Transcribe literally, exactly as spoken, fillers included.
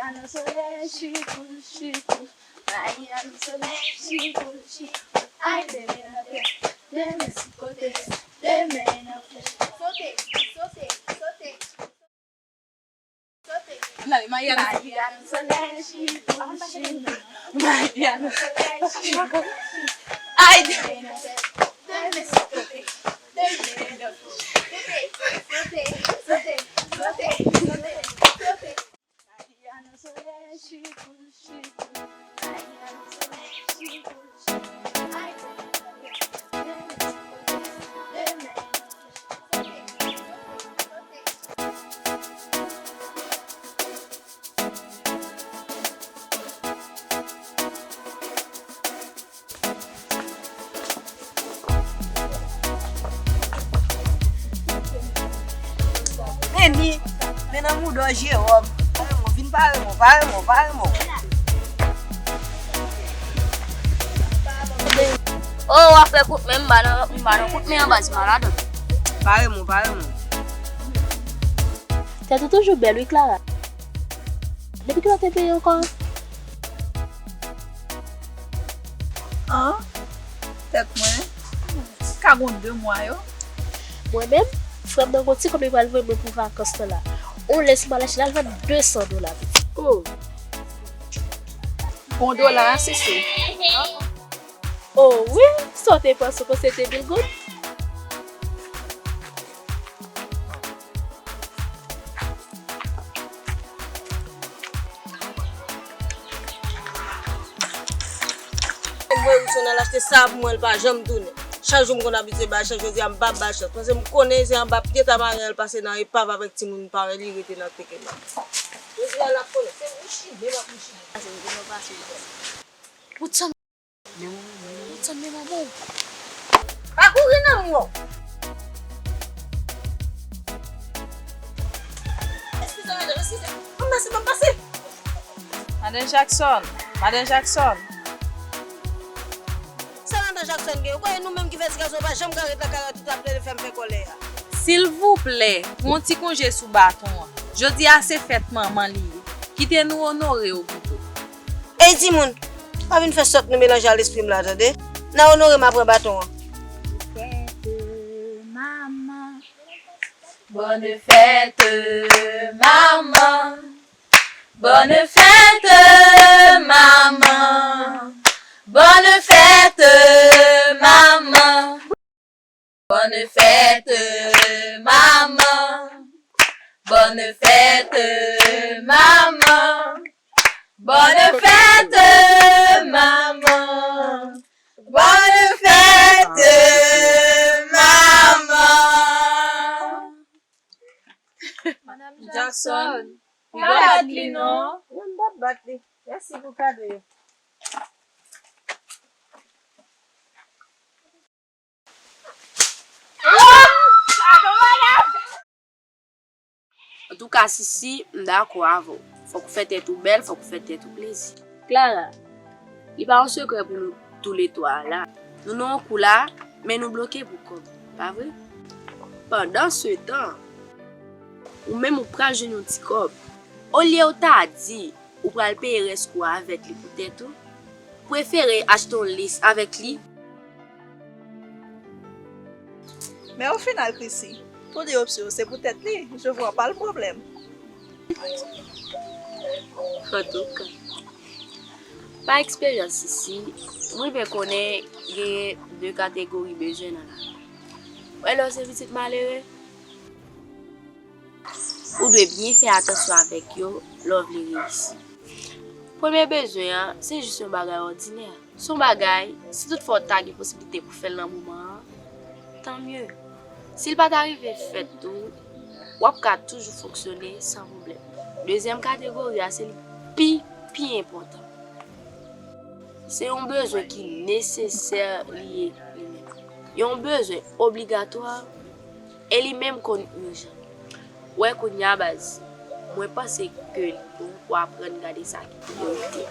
Maria nan solèy, chipou, chipou. Maria nan solèy, chipou, chipou. Ay, de men nan tèt, de men sou kote, de men nan fè. Sote, sote, sote. Sote. Maria nan solèy, chipou, chipou. Maria nan solèy, chipou, chipou. Ay, de men nan tèt, de men sou kote, de men nan fè. Sote, sote, sote, sote, sote. Men li, men nan mouda w, Jewòm. Pare mwen, vin pare mwen, pare mwen, pare mwen. O, w ap fè kout men, m ba nan, m ba nan kout men anba ti maladon. Pare mwen, pare mwen. Tèt ou toujou bèl wi, Clara. Depi kilè w te peye ankò? An, tèt mwen ka gon de mwa yo. Mwen menm, frè m nan gon ti kòb li pral voye mwen pou vakans lan la. On lè si m al achte l, al vann de san dola, pitit. O. Bon dola a, Sisi. O wi, sa w te panse, w panse se te mil goud? Mwen voye Wilson al achte sa pou mwen, li pa janm tounen. Chak jou m konn abitye bay chans, jodi a m p ap bay chans. Paske m konnen se anba pye ta mare l pase nan epav avèk timoun parèy li rete nan teke m. Jodi a l ap konnen se mouchi, men m ap mouchi. Pase, pase. Ou tann Men manman, men manman. Ou tann men manman w. Pa kouri non, mwen. Eskize, madanm, eskize. Ban m pase, ban m pase. Madan Jackson, Madan Jackson. Sa Madan Jackson gen? Ou kwè nou menm ki fè ti gason pa janm ka ret lakay la tout ap plede fè m fè kòlè a? Silvouplè, pran yon ti konje sou baton an. Jodi a se fèt manman li ye. Kite nou onore w pito. Ey timoun, pa vin fè sòt nou melanje a lespri m la, tande. N a onore m apre baton an. Fèt manman. Bonne fête, maman. Bonne fête, maman. Bonne fête, maman. Bonne fête, maman. Bonne fête, maman. Bonne fête, maman. Bonne fête, maman. Madam Jackson, pa bat li non. Mwen m p ap bat li. Mèsi pou kado yo. Antouka, Sisi, m dakò avè w. Fòk ou fè tèt ou bèl, fòk ou fè tèt ou plezi. Clara, li pa yon sekrè pou nou toulètwa la. Nou nan yon kou la, men nou bloke pou kòb, pa vre? Pandansetan, ou menm ou pral jwenn yon ti kòb. Olye w ta di, ou pral peye rès kou a avèk li pou tèt ou, prefere achte yon lis avèk li. Men o final, Chrissy, tou de opsyon yo se pou tèt li, je vois pas le problème. Antouka, pa eksperyans isi, m rive konnen genyen de kategori bezwen nan lavi. Ou wè lè w se pitit malere, ou dwe byen fè atansyon avèk yo lè w vle reyisi. Premye bezwen an, se jis yon bagay òdinè. Se yon bagay, si toutfwa w ta gen posiblite pou fè l nan moman an, tan mye. Si l pa ta rive fèt tou, w ap ka toujou fonksyone san pwoblèm. Dezyèm kategori a, se li pi, pi enpòtan. Se yon bezwen ki nesesè li ye li menm. Yon bezwen obligatwa e li menm konn ijan. Wè kounye a baz, mwen panse ke li bon pou aprann gade sa ki priyorite.